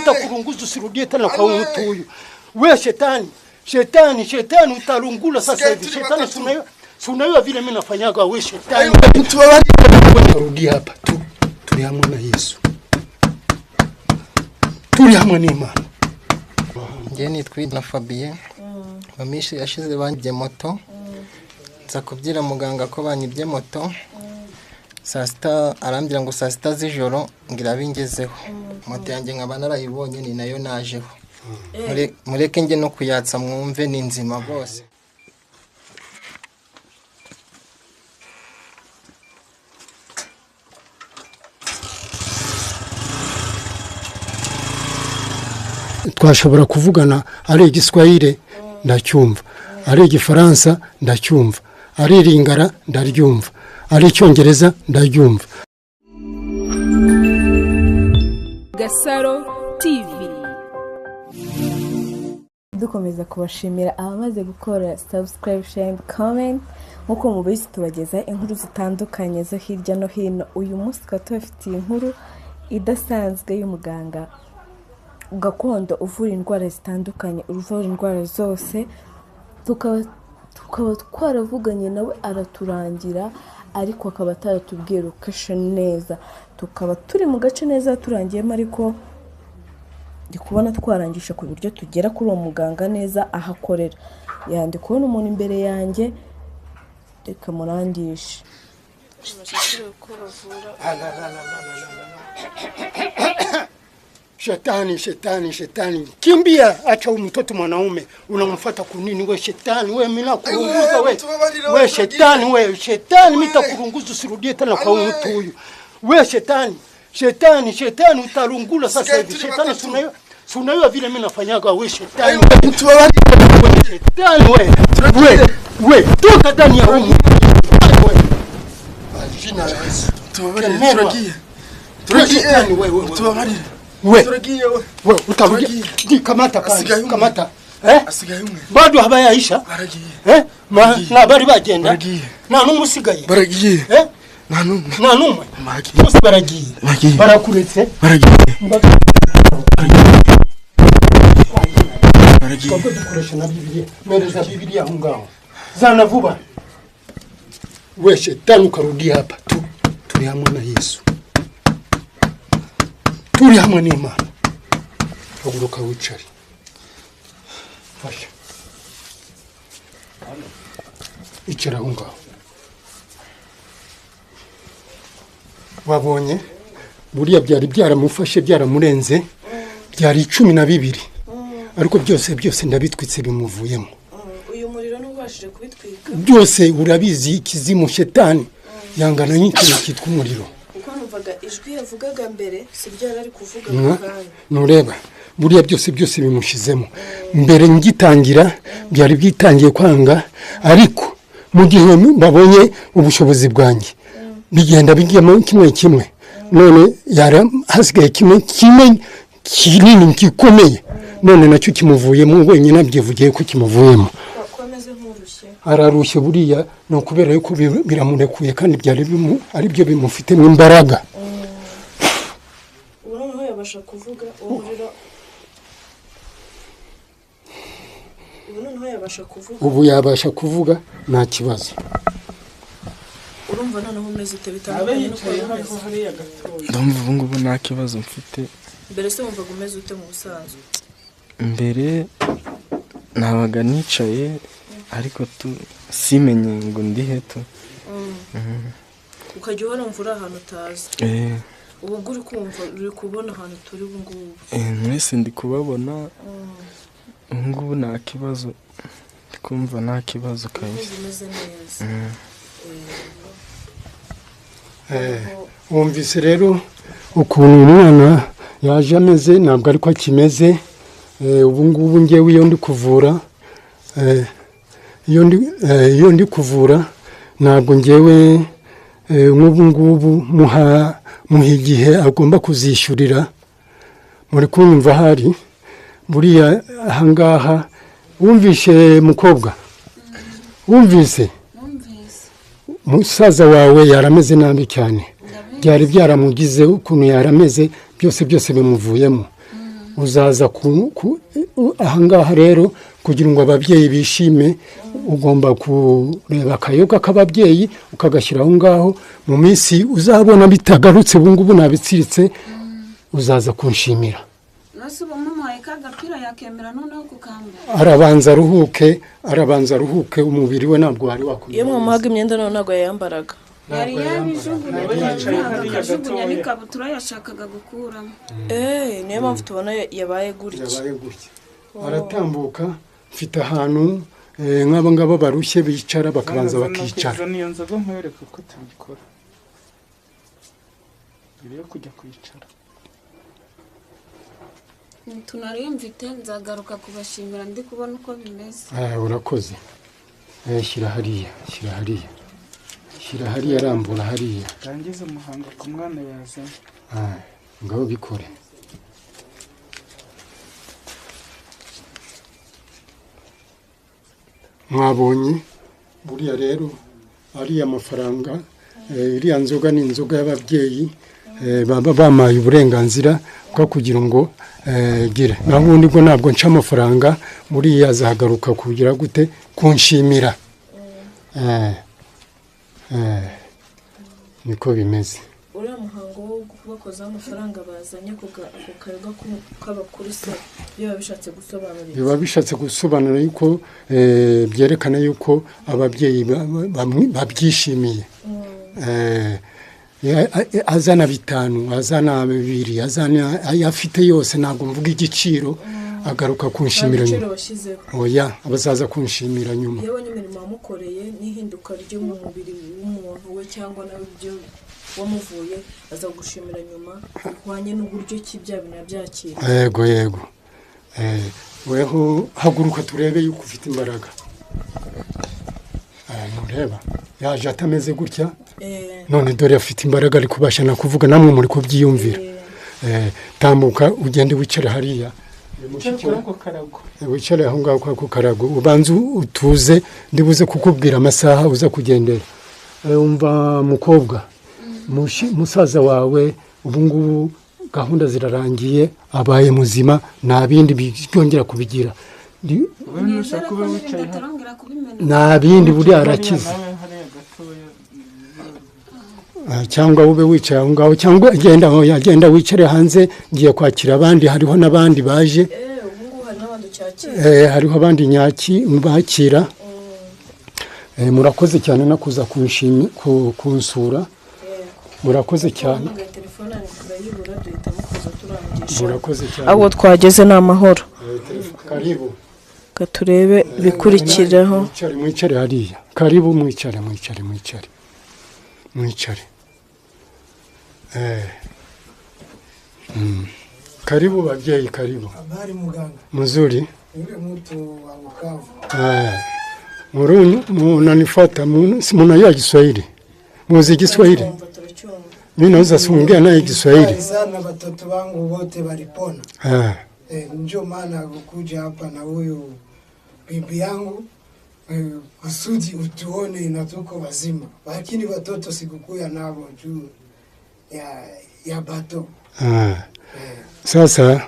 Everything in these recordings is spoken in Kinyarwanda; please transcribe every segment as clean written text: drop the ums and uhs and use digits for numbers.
Mitakurunguza usirudie tena kwa huyu mtu huyu. We shetani, shetani, shetani utarungula sasa hivi. Shetani sunayo sunayo vile mimi nafanyaga we shetani. Rudi hapa tu. Turi hamwe na Yesu. Turi hamwe n'Imana. Njye nitwa na Fabien. Mu minsi yashize banyibye moto. Nza kubwira muganga ko banyibye moto. Saa sita arambwira ngo saa sita z'ijoro ngo irabingezeho. Moto yanjye nkaba narayibonye, ni nayo najeho. Mureke njye no kuyatsa mwumve ni nzima rwose. Twashobora kuvugana, ari Igiswahili ndacyumva, ari Igifaransa ndacyumva, ari Iringara ndaryumva, ari Icyongereza ndaryumva. Gasaro TV. Dukomeza kubashimira abamaze gukora subscribe, share and comment. Nk'uko mubizi, tubageza inkuru zitandukanye zo hirya no hino. Uyu munsi tukaba tubafitiye inkuru idasanzwe y'umuganga gakondo uvura indwara zitandukanye, uvura indwara zose. Tukaba twaravuganye nawe araturangira, ariko akaba ataratubwiye location neza. Tukaba turi mu gace neza turangiyemo, ariko ndi kubona twarangije ku buryo tugera kuri uwo muganga neza aho akorera. Ndi kubona umuntu imbere yanjye, reka murangishe. Shetani, shetani, shetani, kimbia! Acha huyu mtoto mwanaume, unamfuata kunini we shetani? We mimi nakurunguza we, we shetani, we shetani, mitakurunguza usirudie tena kwa huyu mtu huyu. We shetani, shetani, shetani utarungula sasa hivi. Shetani sunayo sunayo vile mimi nafanyaga we shetani, we shetani, we we we, toka ndani ya huyu we. Kwa jina la Yesu. Kemewa. We shetani, we we we. We. We utarudia. Di kamata pale. Kamata. Eh? Bado habayaisha? Eh? Ma na bari bagenda. Nta numwe usigaye. Baragiye. Eh? Nta numwe. Nta numwe. Baragiye. Bose baragiye. Baragiye. Barakuretse. Baragiye. Baragiye. Twabwo dukoresha na Bibiliya. Mereza Bibiliya aho ngaho. Zana vuba. We shetani, ukarudia hapa tu. Turi hamwe na Yesu. Turi hamwe n'Imana. Haguruka wicare. Fasha. Icara aho ngaho. Wabonye buriya byari byaramufashe, byaramurenze, byari 12, ariko byose byose ndabitwitse, bimuvuyemo. Uyu muriro ntubashije kubitwika? Byose. Urabizi, ikizimu, shetani yangana n'ikintu cyitwa umuriro. Kuko numvaga ijwi yavugaga mbere si ryo yari ari kuvuga. Nureba buriya byose byose bimushizemo. Mbere ngitangira byari byitangiye kwanga, ariko mu gihe babonye ubushobozi bwanjye bigenda bijyamo kimwe kimwe. None yara hasigaye kimwe kimwe kinini gikomeye, none nacyo kimuvuyemo wenyine, abyivugiye ko kimuvuyemo. Ko ameze nk'urushye? Ararushye. Buriya ni ukubera yuko biramurekuye, kandi byari ari byo bimufitemo imbaraga. Ubu noneho yabasha kuvuga? Uwo muriro, ubu noneho yabasha kuvuga? Ubu yabasha kuvuga, nta kibazo. Urumva noneho umeze ute, bitandukanye n'uko wari umeze? Ndumva ubu ngubu nta kibazo mfite. Mbere se wumvaga umeze ute mu busanzwe? Mbere nabaga nicaye, ariko tu simenye ngo ndihe tu. Ukajya uhora wumva uri ahantu utazi? Eh. Ubu ubwo uri kumva, uri kubona ahantu turi ubu ngubu? Eh, mwese ndi kubabona. Ubu ngubu nta kibazo, ndi kumva nta kibazo kabisa. Urumva umeze neza? Wumvise rero ukuntu umwana yaje ameze, ntabwo ariko akimeze. Ubu ngubu ngewe iyo ndi kuvura, iyo ndi kuvura ntabwo ngewe, nk'ubu ngubu muha igihe agomba kuzishyurira. Muri kumva ahari buriya ahangaha. Wumvishe mukobwa? Wumvise musaza wawe yarameze nabi cyane, byari byaramugize ukuntu yarameze, byose byose bimuvuyemo. Uzaza ahangaha rero kugira ngo ababyeyi bishime, ugomba kureba akayoga k'ababyeyi ukagashyira aho ngaho. Mu minsi uzabona bitagarutse, ubu ngubu nabitsiritse, uzaza kunshimira. Nose ubu mumuhaye ka gapira yakemera noneho kukambara? Arabanza aruhuke, arabanza aruhuke, umubiri we ntabwo wari Iyo wakomera. mwamuhaga imyenda none ntabwo yayambaraga? Yari yabijugunye, akajugunya n'ikabutura yashakaga gukuramo. Eee, niyo mpamvu tubona yabaye gutya. Yabaye gutya, aratambuka. Mfite ahantu nk'aba ngaba barushye bicara, bakabanza bakicara. Zana iyo nzoga nkwereke uko tubikora mbere yo kujya kwicara. Tunariyo mfite, nzagaruka kubashimira ndi kubona uko bimeze. Ah, urakoze. Shyira hariya, shyira hariya, shyira hariya, arambura hariya. Rangiza umuhango ku mwana yazanye. Ah, ngaho bikore. Mwabonye buriya rero ariya mafaranga, iriya nzoga ni inzoga y'ababyeyi, baba bamaye uburenganzira bwo kugira ngo gire. Naho ubundi bwo ntabwo nca amafaranga. Buriya azagaruka kugira gute? Kunshimira. Niko bimeze. Uriya muhango wo kubakozaho amafaranga bazanye ku kayoga k'abakuru se biba bishatse gusobanura iki? Biba bishatse gusobanura yuko byerekana yuko ababyeyi babyishimiye. Azana 5, azana 2, azana ayo afite yose, ntabwo mvuga igiciro, agaruka Nta kunshimira giciro nyuma. washyizeho? Oya, abazaza kunshimira nyuma. Iyo abonye imirimo wamukoreye n'ihinduka ryo mu mubiri w'umuntu we cyangwa nawe ibyo wamuvuye, aza gushimira nyuma bihwanye n'uburyo ki bya bintu yabyakira. Yego, yego. Weho haguruka turebe yuko ufite imbaraga. Ntureba yaje atameze gutya, none dore afite imbaraga, ari kubasha na kuvuga, namwe muri kubyiyumvira. Tambuka ugende wicare hariya. Wicara kuri ako karago. Wicare aho ngaho kwa ku karago, ubanze utuze, ndibuze kukubwira amasaha uza kugendera. Umva mukobwa, musaza wawe ubu ngubu gahunda zirarangiye, abaye muzima, nta bindi byongera kubigira. Wowe Nizere nushaka ko ube n'ibindi wicaye hano. atarongera kubimena. Nta bindi, buriya arakize. Nawe hariya gatoya. Cyangwa ube wicaye aho ngaho, cyangwa genda aho, genda wicare hanze, ngiye kwakira abandi, hariho n'abandi baje. Ubu ngubu hari n'abandi ucyakira? Hariho abandi nyaki bakira. Murakoze cyane no kuza kunsura, murakoze cyane. Wahamagaye telefone yanyu turayibura, duhitamo kuza turangisha. Murakoze cyane. Ahubwo twageze ni amahoro. Karibu. Reka turebe ibikurikiraho. Mwicare, mwicare hariya, karibu, mwicare, mwicare, mwicare, mwicare. Karibu babyeyi, karibu. Habari muganga. Mzuri. Yule mtu wa Bukavu. Munanifuata, munajua Kiswahili? Muzi Kiswahili? Twumva, turacyumva. Mimi naweza siongea naye Kiswahili. Furahi sana, watoto wangu wote walipona. Ndio maana kukuja hapa na huyu bibi yangu kusudi utuone na tuko wazima, lakini watoto sikukuya nabo juu ya bato. Sasa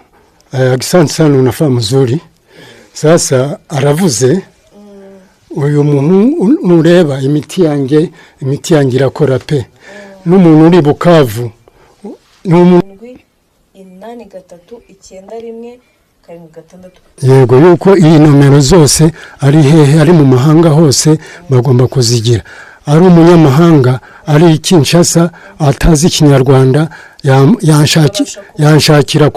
asante sana, unafaa mzuri. Sasa aravuze uyu muntu nureba imiti yanjye, imiti yanjye irakora pe, n'umuntu uri Bukavu n'umuntu 7 8 3 9 1 7 6. Yego, yuko iyi nomero zose ari hehe, ari mu mahanga hose bagomba kuzigira. Ari umunyamahanga ari i Kinshasa atazi Ikinyarwanda, yanshakira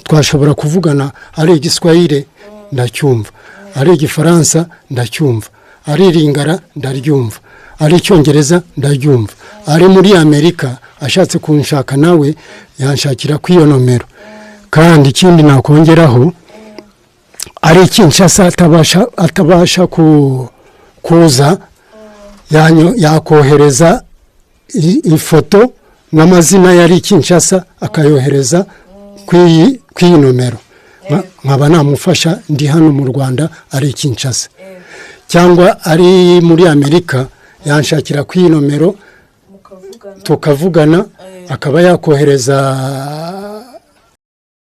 twashobora kuvugana. Ari Igiswahili ndacyumva, ari Igifaransa ndacyumva, ari Iringara ndaryumva, ari Icyongereza ndaryumva. Ari muri Amerika ashatse kunshaka nawe yanshakira kuri iyo nomero. Kandi ikindi nakongeraho, ari Kinshasa atabasha kuza, yakohereza ifoto n'amazina yari Kinshasa, akayohereza kw'iyi nomero, nkaba namufasha ndi hano mu Rwanda ari Kinshasa, cyangwa ari muri Amerika yanshakira kw'iyi nomero Mukavugana. Tukavugana, akaba yakohereza.